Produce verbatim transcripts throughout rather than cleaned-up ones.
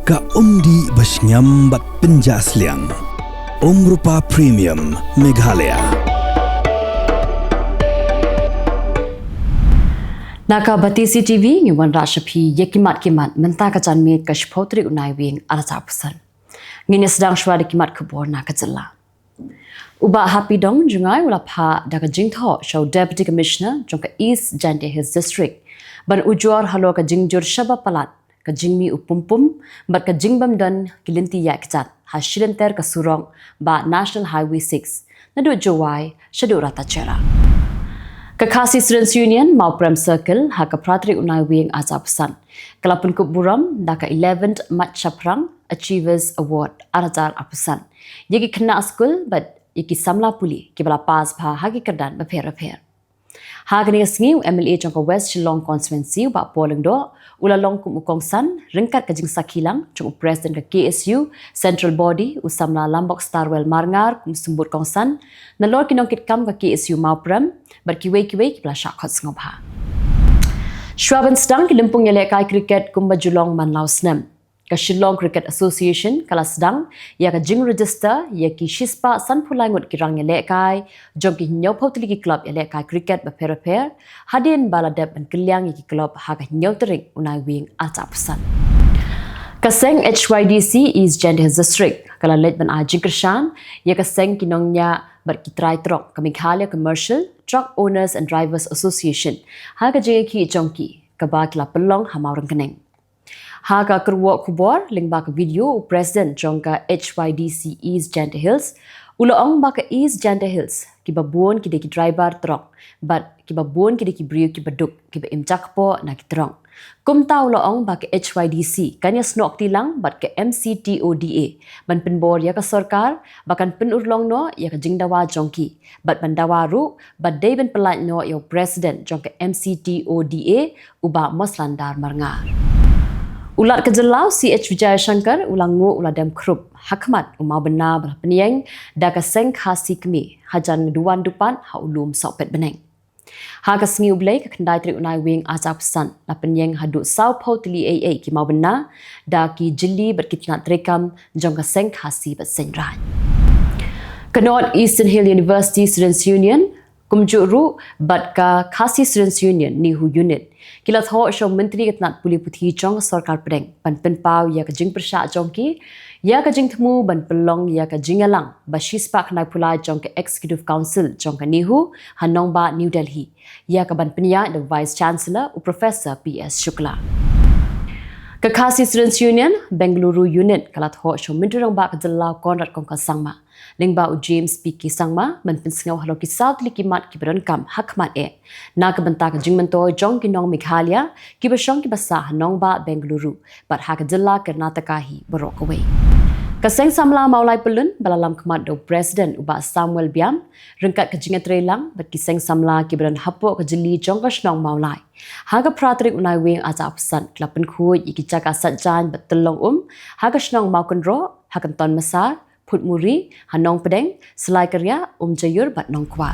Ka umdih ba shngiam bad pynjah sliang. Umrupa Premium Meghalaya. Na ka Batesi T V ngi wanrah sha phi ïa ki mat ki mat mynta ka janmiet ka shiphew tarik u Naiwieng arhajar arphew san. Ngin ïa sdang shuwa da ki mat khubor na ka jylla. U Bah Hapidong Jngai u la phah da ka jingthoh sha u Deputy Commissioner jong ka East Jaintia Hills District ban ujor halor ka jingjur shaba palat ka jingmih u pumpum bad ka jingbymdon ki lynti ïaid kjat ha shilynter ka surok ba National Highway six naduh Jowai shaduh Ratacherra. Ka Khasi Students Union Mawprem Circle ha ka phra tarik u Naiwieng arhajar arphew san ka la pynkup burom da ka eleventh Mait Shaphrang Achievers Award arhajar arphew san ïa ki khynnah skul bad ïa ki samla pule kiba la pass bha ha ki kyrdan bapher bapher. Ha kane ka sngi u M L A jong ka West Shillong Constituency u Bah Paul Lyngdoh u la long kum u kongsan ryngkat ka jingsakhi lang jong u President ka K S U Central Body u samla Lambok Starwell Marngar kum u symbud kongsan nalor ki nongkitkam ka K S U Mawprem bad kiwei kiwei kiba la shah khot sngewbha. Shuwa ban sdang ki lympung ïalehkai cricket kumba ju long man la u snem, ka Shillong Cricket Association ka la sdang ïa ka jingregister ïa ki shispah sanphew lai ngut ki rang ïalehkai jong ki hynñiewphew tylli ki club ïalehkai cricket bapher bapher hadien ba la dep ban kylliang ïa ki club ha ka hynñiew tarik u Naiwieng arhajar arphew san. Ka seng H Y D C East Jaintia Hills District ka la leit ban ai jingkyrshan ïa ka seng ki nongñiah bad ki trai trok ka Meghalaya Commercial Truck Owners and Drivers Association ha ka jingïakhih jong ki kaba ki la pynlong ha Mawryngkneng. Ha ka kyrwoh khubor lyngba ka video u President jong ka H Y D C East Jaintia Hills u la ong ba ka East Jaintia Hills kiba bun ki dei ki driver trok bad kiba bun ki dei ki briew kiba duk kiba im jakpoh na ki trok. Kumta u la ong ba ka H Y D C kan ïasnoh kti lang bad ka M C T O D A ban pynbor ïa ka sorkar ba kan pynurlong noh ïa ka jingdawa jong ki bad ban dawa ruh ba dei ban pyllait noh ïa u President jong ka M C T O D A u Bah Moslandar Marngar. U Lat ka jylla u C H Vijayashankar u la nguh u la dem khrup ha khmat u mawbynna ba la pynïeng da ka seng Khasi kmie hajan duwan dupat ha u lum Sohpetbneng. Ha ka sngi U Blei ka khyndai tarik u Naiwieng arhajar arphew san la pynïeng haduh sawphew tylli ei ei ki mawbynna da ki jylli bad ki tnat treikam jong ka seng Khasi bad seng Raid. Ka North Eastern Hill University Students Union kumjuh ruh bad ka Khasi Students Union NEHU Unit ki la thoh sha u Myntri ka tnat pule puthi jong ka sorkar pdeng ban pynpaw ïa ka jingpyrshah jong ki ïa ka jingthmu ban pynlong ïa ka jingïalang ba shispah khyndaiphew lai jong ka Executive Council jong ka NEHU ha nongbah New Delhi, ïa ka ban pynïaid da u Vice Chancellor u Professor P S Shukla. Ka Khasi Students Union Bengaluru Unit ka la thoh sha u Myntri Rangbah ka jylla u Conrad Kongkal Sangma lyngba u James P K Sangma ban pynsngew halor ki saw tylli ki mat kiba donkam ha khmat eh na ka bynta ka jingmyntoi jong ki nong Meghalaya kiba shong kiba sah ha nongbah Bengaluru bad ha ka jylla Karnataka hi baroh kawei. Ka seng samla Mawlai Pyllun ba la lam khmat da u President u Bah Samuel Biam ryngkat ka jingïatreilang bad ki seng samla kiba don hapoh ka jylli jong ka shnong Mawlai ha ka phra tarik u Naiwieng arhajar arphew san ki la pynkhuid ïa ki jaka saitjaiñ bad tyllong um ha ka shnong Mawkynroh, ha Kynton Massar, Phutmuri, ha Nongpdeng, Salai Kariah, Umjaiur bad Nongkwar.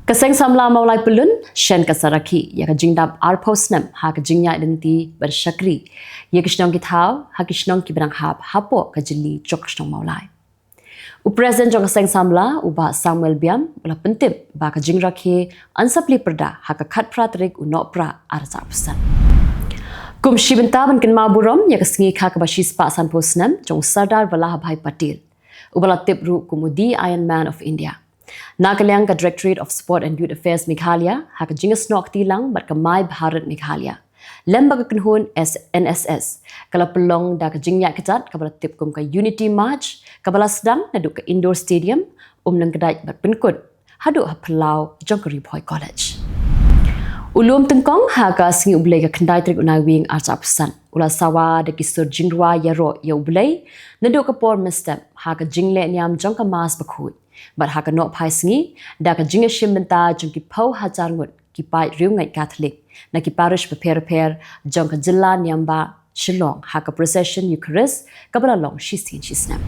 Ka seng samla Mawlai Pyllun shen ka sa rakhe ïa ka jingdap arphew snem ha ka jingïaid lynti ban shakri ïa ki shnong ki thaw ha ki shnong kiba dang hap hapoh ka jylli jong ka shnong Mawlai. U President jong ka seng samla u Bah Samuel Biam u la pyntip ba ka jingrakhe yn sa plie pyrda ha ka khatphra tarik u Nohprah arhajar arphew san. Kum shi bynta ban kynmaw burom ïa ka sngi kha kaba shispah sanphew snem jong u Sardar Vallabhbhai Patel, uba la tip ruh kum u The Iron Man of India, na ka liang ka Directorate of Sport and Youth Affairs Meghalaya ha ka jingïasnoh kti lang bad ka My Bharat Meghalaya lem bad ka kynhun N S S ka la pynlong da ka jingïaid kjat kaba la tip kum ka Unity March kaba la sdang naduh ka Indoor Stadium, Umlyngkdait bad Pynkut haduh ha phyllaw jong ka Ri Bhoi College. U lum tyngkong ha ka sngi U Blei ka khyndai tarik u Naiwieng arhajar arphew san u la sawa da ki sur jingrwai ïaroh ïa U Blei naduh ka por mynstep ha ka jingleh niam jong ka Mass bakhuid bad ha ka nohphai sngi da ka jingïashim bynta jong ki phew hajar ngut ki paid riewngeit Katholik na ki parish bapher bapher jong ka jylla niam bah Shillong ha ka procession Eucharist kaba la long shisien shisnem.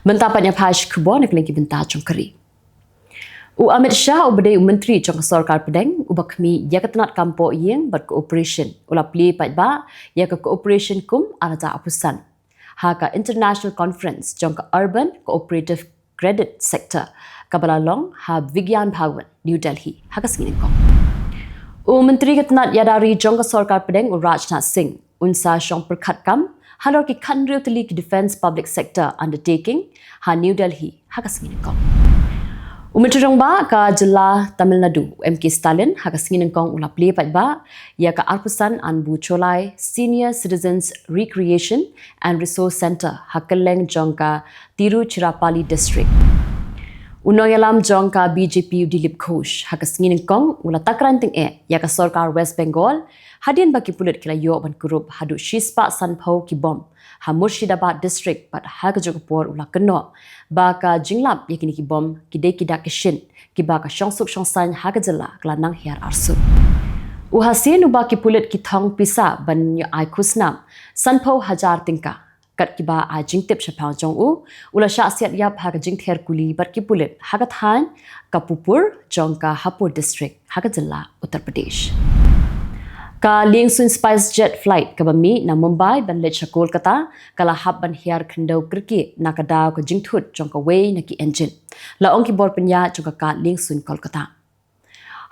Mynta pat ngin ïa phai sha ki khubor na ka liang ki bynta jong ka ri. U Amit Shah uba dei u Myntri jong ka Sorkar Pdeng uba khmih ïa ka tnat kam poh ïing bad cooperation u la plie paidbah ïa ka cooperation kum ar hajar arphew san ha ka International Conference jong ka Urban Cooperative Credit Sector kaba la long ha Vigyan Bhawan, New Delhi ha ka sngi nyngkong. U Myntri ka tnat ïada ri jong ka Sorkar Pdeng u Rajnath Singh un sa shong pyrkhat kam halor ki khathynriew tylli ki Defence Public Sector Undertaking ha New Delhi ha ka sngi nyngkong. U Myntri Rangbah ka jylla Tamil Nadu, M K Stalin, ha ka sngi nyngkong u la plie paidbah ïa ka arphew san Anbu Cholai Senior Citizens Recreation and Resource Centre ha kylleng jong ka Tiruchirappalli District. U nongïalam jong ka B J P u Dilip Ghosh ha ka sngi nyngkong u la takran tyngeh ïa ka sorkar West Bengal hadien ba ki pulit ki la ïoh ban kurup haduh shispah sanphew ki bom ha Murshidabad District bad ha kajuh ka por u la kynnoh ba ka jinglap ïa kine ki bom ki dei ki dak ki shin kiba ka shongsuk shongsaiñ ha ka jylla ka la nang hiar arsut. U hasien uba ki pulit ki thong pisa ban ïoh ai khusnam sanphew hajar tyngka kat kiba ai jingtip shaphang jong u u la shah siat ïap ha ka jingther kuli bad ki pulit ha ka thaiñ Kapurpur jong ka Hapur District ha ka jylla Uttar Pradesh. Ka liengsuiñ SpiceJet flight kaba mih na Mumbai ban leit sha Kolkata ka la hap ban hiar khyndew kyrkieh na ka daw ka jingthut jong kawei na ki engine, la ong ki bor pynïaid jong ka kad liengsuiñ Kolkata.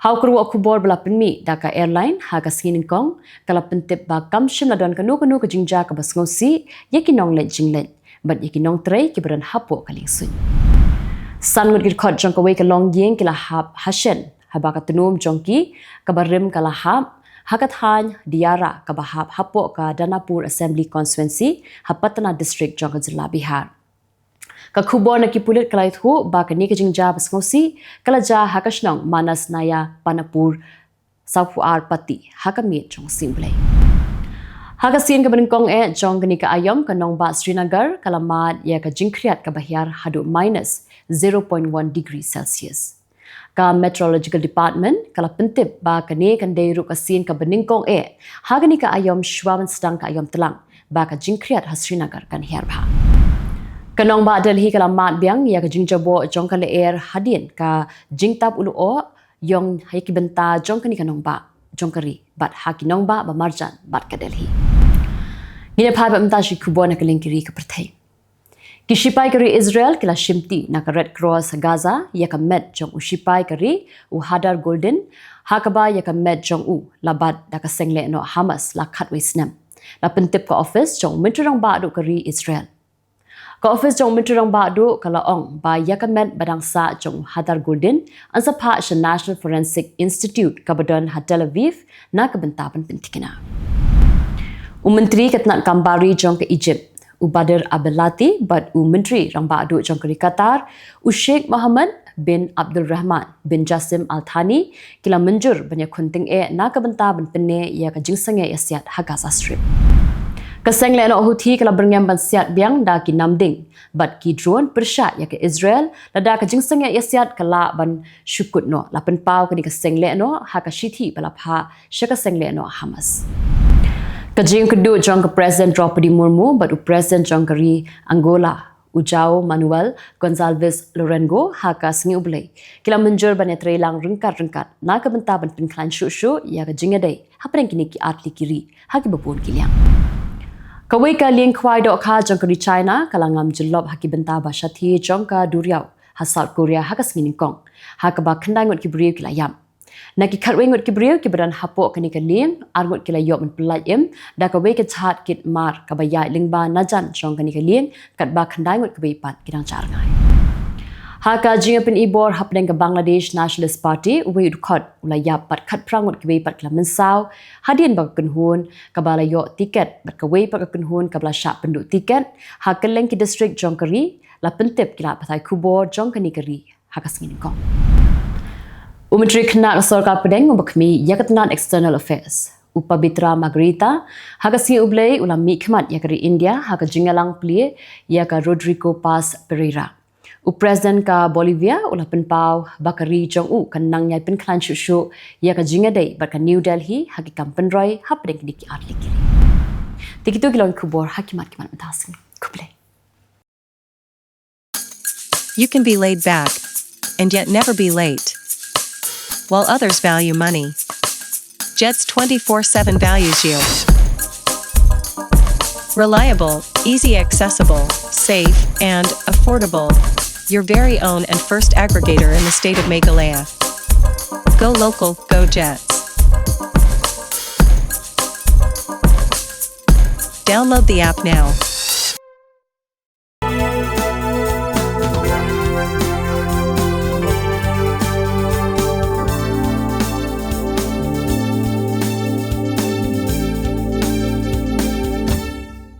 Ha u kyrwoh khubor ba la pynmih da ka airline ha ka sngi nyngkong ka la pyntip ba kam shym la don kano kano ka jingjia kaba sngewsih ïa ki nongleit jingleit bad ïa ki nongtrei kiba don hapoh ka liengsuiñ. San ngut ki dkhot jong kawei ka longïing ki la hap ha shen haba ka tnum jong ki kaba rim ka la hap ha ka thaiñ Diara kaba hap hapoh ka Danapur Assembly Constituency ha Patna District jong ka jylla Bihar. Ka khubor na ki pulit ka la ïathuh ba kane ka jingjia ba sngewsih ka la jia ha ka shnong Manas Naya Panapur, Sawphuar Patti ha ka miet jong u Blei. Ha ka sien kaba nyngkong eh jong kane ka aïom, ka nongbah Srinagar ka la mad ïa ka jingkhriat kaba hiar haduh minus zero point one degree Celsius. Ka Meteorological Department ka la pyntip ba kane kan dei ruh ka sien kaba nyngkong eh ha kane ka aïom shwa ban sdang ka aïom tlang ba ka jingkhriat ha Srinagar kan hiar bha. Ka nongbah Delhi ka la mad biang ïa ka jingjaboh jong ka lyer hadien ka jingtap u lyoh ïong ha ki bynta jong kane ka nongbah jong ka ri bad ha ki nongbah ba marjan bad ka Delhi. Ngin ïa phai bad mynta sha ki khubor na ka liang ki ri ka pyrthei. Ki shipai ka ri Israel ki la shimti na ka Red Cross Gaza ïa ka met jong u shipai ka ri u Hadar Goldin, ha kaba ïa ka met jong u la bat da ka seng lehnoh Hamas la khatwei snem. La pyntip ka office jong u Myntri Rangbah Duh ka ri Israel. Ka office jong u Myntri Rangbah Duh ka la ong ba ïa ka met ba dang sah jong u Hadar Goldin yn sa phah sha National Forensic Institute kaba don ha Tel Aviv na ka bynta ban pynthikna. U Myntri ka tnat kam bar ri jong ka Egypt, u Bader Abdelatty, bad u Myntri Rangbah Duh jong ka ri Qatar, u Sheikh Mohammed bin Abdulrahman bin Jassim Al Thani, ki la mynjur ban ïakhun tyngeh na ka bynta ban pynneh ïa ka jingsangeh ïasiat ha Gaza Strip. Ka seng lehnoh Houthi ka la byrngem ban siat biang da ki namding bad ki drone pyrshah ïa ka Israel, lada ka jingsangeh ïasiat ka lah ban shu kut noh. La pynpaw kane ka seng lehnoh ha ka shithi ba la phah sha ka seng lehnoh Hamas. Ka jingkyrduh jong ka President Droupadi Murmu bad u President jong ka ri Angola, u João Manuel Gonçalves Lourenço, ha ka sngi U Blei ki la mynjur ban ïatreilang ryngkat ryngkat na ka bynta ban pynkhlaiñ shuh shuh ïa ka jingïadei hapdeng kine ki artylli ki ri ha kiba bun ki liang. Kawei ka liengkhwai dohkha jong ka ri China ka la ngam jyllop ha ki bynta ba shathie jong ka duriaw ha South Korea ha ka sngi nyngkong, ha kaba khyndai ngut ki briew ki la ïap. Na ki khatwei ngut ki briew kiba don hapoh kane ka lieng, ar ngut ki la ïoh ban pyllait im da kawei ka jhad kit mar kaba ïaid lyngba najan jong kane ka lieng, katba khyndai ngut kiwei pat ki dang jah rngai. Ha ka jingïapyni bor hapdeng ka Bangladesh Nationalist Party, uwei u dkhot u la ïap bad khatphra ngut kiwei pat ki la mynsaw hadien ba ka kynhun kaba la ïoh tiket bad kawei pat ka kynhun kaba la shah pynduh tiket ha kylleng ki district jong ka ri la pyntip ki lad pathai khubor jong kane ka ri ha ka sngi nyngkong. U Myntri Khynnah ka Sorkar Pdeng uba khmih ïa ka tnat External Affairs, u Pabitra Margherita, ha ka sngi U Blei u la mihkhmat ïa ka ri India ha ka jingïalang plie ïa ka Rodrigo Paz Pereira. U President ka Bolivia u la pynpaw ba ka ri jong u kan nang ïai pynkhlaiñ shuh shuh ïa ka jingïadei bad ka New Delhi ha ki kam pynroi hapdeng kine ki artylli ki ri. Te kito ki long ki khubor ha ki mat ki mat mynta ka sngi. Khublei. You can be laid back and yet never be late. While others value money, Jets twenty-four seven values you. Reliable, easy accessible, safe, and affordable. Your very own and first aggregator in the state of Meghalaya. Go local, go Jets. Download the app now.